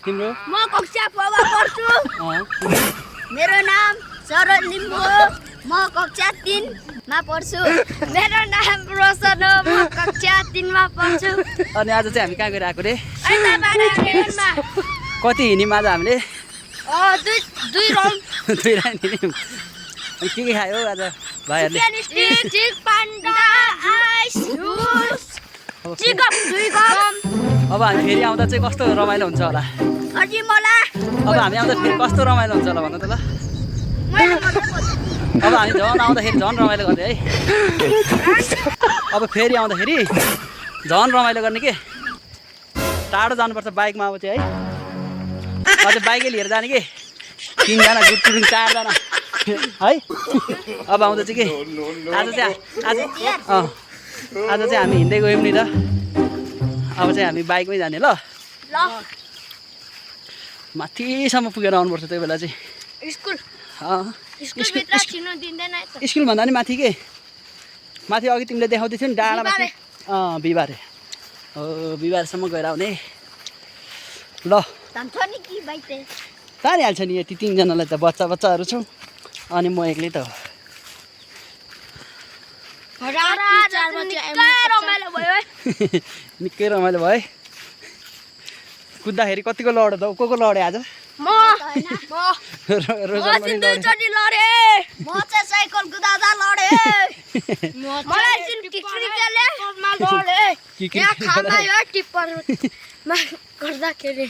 तिम्रो म कक्षा 4 मा पढ्छु। मेरो नाम शरद लिम्बू हो। म कक्षा 3 मा पढ्छु। मेरो नाम रोशन हो। म कक्षा 3 मा पढ्छु। अनि आज चाहिँ हामी कहाँ गइरहेको रे? कति हिँड्यौँ आज हामीले? दुई राउन्ड। दुई राउन्ड हिँड्यौँ। अनि के खायो आज भाइहरूले? Stick panda ice juice chicken अब हामी फेरि आउँदा चाहिँ कस्तो रमाइलो हुन्छ होला? अझै मलाई अब हामी आउँदा फेरि कस्तो रमाइलो हुन्छ होला भन्नु त ल? अब हामी झन् आउँदाखेरि झन् रमाइलो गर्ने है। अब फेरि आउँदाखेरि झन् रमाइलो गर्ने के? टाढो जानुपर्छ बाइकमा अब चाहिँ है। अझै बाइकै लिएर जाने कि 3 जना गुटुङ 4 जना है। अब आउँदा चाहिँ के आज चाहिँ हामी हिँड्दै गयौँ नि त। अब चाहिँ हामी बाइकमै जाने ल। माथिसम्म पुगेर आउनुपर्छ त्यही बेला चाहिँ। स्कुल भन्दा नि माथि के? माथि अघि तिमीले देखाउँदै थियौ नि डाँडामा। बिहिबारे हो, बिहिबारेसम्म गएर आउने ल। तानिहाल्छ नि यति 3 जनालाई त बच्चाहरू छौँ अनि म एक्लै त हो। निकै रमाइलो भयो है। कुद्दाखेरि कतिको लड्यो त? को लड्यो आज? रोजन पनि लड्यो। म चाहिँ साइकल कुदाउँदा लडे। मलाई किक्रिकेले लडे। यहाँ खाना यो टिप्परमा गर्दाखेरि